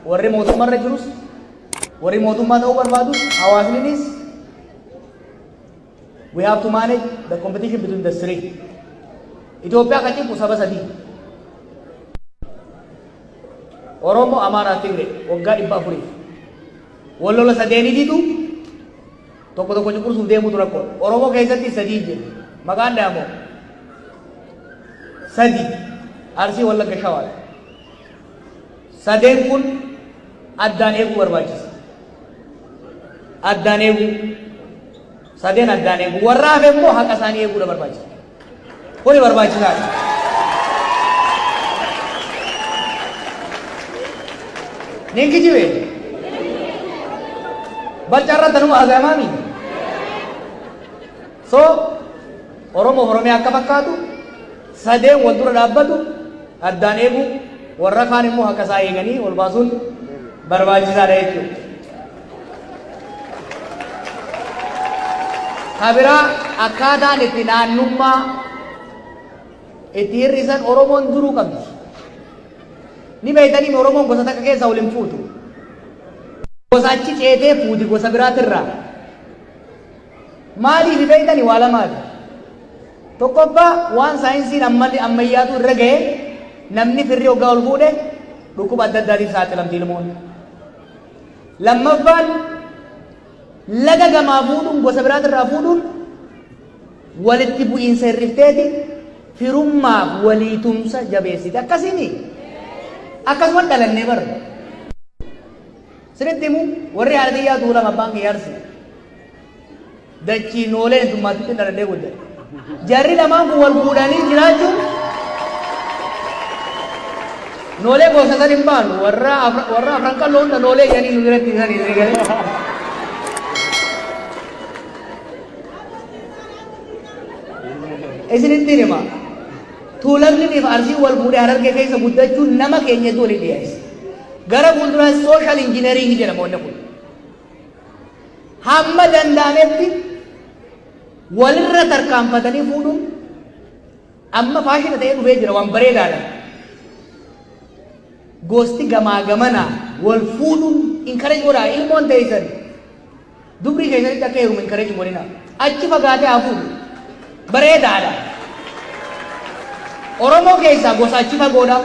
Warri mootummaarra jirus, warri mootummaa ta'uu barbaadus, hawaasninis, we have to manage the competition between the three. Itoophiyaa kan cimpu saba sadii. Oromoo, Amaaraa, Tigree waggaa 400f. Wal lola sadeeniitiitu tokko tokko cunqursuuf deemutu rakkoodha. Oromoo keessatti sadii jira. Maqaan dhaamoo sadi: Arsii, Wallagga, Shawaadha. Sadeen kun addaan eeguu barbaachisa. Addaan eeguu. Sadeen addaan eeguu. Warra hafe immoo haqa isaanii eeguudha barbaachisa. Kuni barbaachisaadha. Nin kijibe. Balcaarra tanuma haasa'amaami. So Oromoo Oromiyaa akka fakkaatu sadeen wal dura dhaabbatu addaan eeguu, warra kaan immoo haqa isaa eeganii ol baasuun barbaachisaadha jechuudha. Kabiraa, akkaataan itti naannummaa itti hir'isan Oromoon duruu qabdi. Ni beektanii, Oromoon gosa takka keessa wal hin fuutu. Gosa achi ceetee fuuti gosa biraatirraa. Maaliif beektanii? Waa lamaati. Tokkoffaa, waan saayinsiin ammayyaatu irra ga'e, namni firri hoggaa ol fuudhe dhukkuba adda addaatiif saaxilamti ilmoon. Lammaffaan, laga gamaa fuudhuun, gosa biraatirraa fuudhuun walitti bu'iinsa hir'ifteeti firummaaf walii tumsa jabeessite. Akkasiini akkasuma dhalannee barra. Sinitti himu, warri haadha xiyyaa Tuulama, abbaan kiyya Arsi. Dachii noolee heddummaatitti dhaladhee guddate. Jarri lamaan kun wal fuudhanii jiraachuun noolee gosa san hin baanu, warra afran qalloo hunda noolee jedhanii nu biratti isanii galee. Isinittiin hima. Tuulamni fi Arsiin wal fuudhee Harargee keessa guddachuun nama keenyatu waliin dhiyeessa. Gara fuulduraa social engineering jedhama wanni kun. Hamma danda'ametti walirra tarkaanfatanii fuudhuun amma faashina ta'ee dhufee jira, waan bareedaadha. Gosti gamaa gamanaa wal fuudhuun encourage godhaa. Ilmoon teessan dubrii keessanitti akka heerumu encourage godhina. Achi fagaatee haa fuudhu. Bareedaadha. Oromoo keessaa gosa achi fagoodha.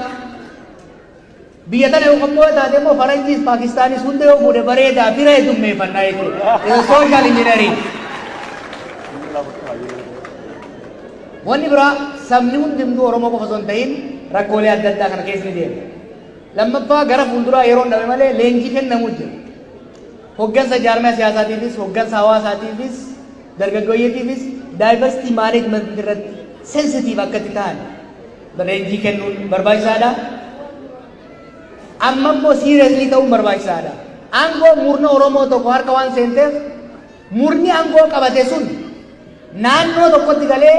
Biyya tana yoo qopho'ee taate immoo Faranjiis Paakistaanis hunda yoo fuudhe bareedaa, fira heddummeeffannaa jechuudha. Social engineering. Wanni biraa, sabni hundumtuu Oromoo qofa osoo hin ta'in rakkoolee adda addaa kana keessa ni deema. Lammaffaa, gara fuulduraa yeroon dhabe malee leenjii kennamuu jira. Hoggansa jaarmaya siyaasaatiifis, hoggansa hawaasaatiifis, dargaggooyyeetiifis diversity management irratti sensitive akka itti ta'an leenjii kennuun barbaachisaadha. Amma immoo seriously ta'uun barbaachisaadha. Aangoo murna Oromoo tokko harka waan seenteef, murni aangoo qabate sun naannoo tokkotti galee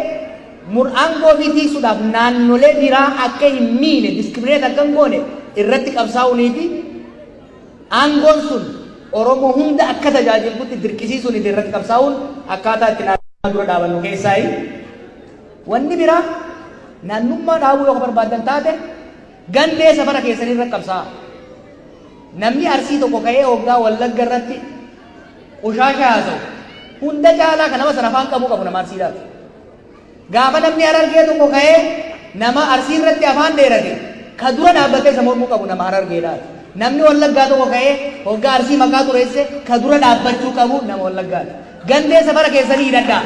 aangoo fi tiiksuudhaaf naannolee biraa akka hin miine, discriminate akka hin goone irratti qabsaa'uunii fi aangoon sun Oromoo hunda akka tajaajiltutti dirqisiisuun irratti qabsaa'uun akkaataa itti naannoo dura dhaabannu keessaayi. Wanni biraa, naannummaa dhaabuu yoo barbaadan taate gandee safara keessanii irra qabsaa'a. Namni Arsii tokko ka'ee hoggaa Wallagga irratti qushaasha haasa'u, hunda caalaa kan nama sana afaan qabuu qabu nama Arsiidhaati. Gaafa namni Harargee tokko ka'ee nama Arsii irratti afaan dheerate, ka dura dhaabbatee isa mormuu qabu nama Harargeedhaati. Namni Wallaggaa tokko ka'ee hoggaa Arsii maqaa xureesse, ka dura dhaabbachuu qabu nama Wallaggaati. Gandee safara keessanii hidhadhaa.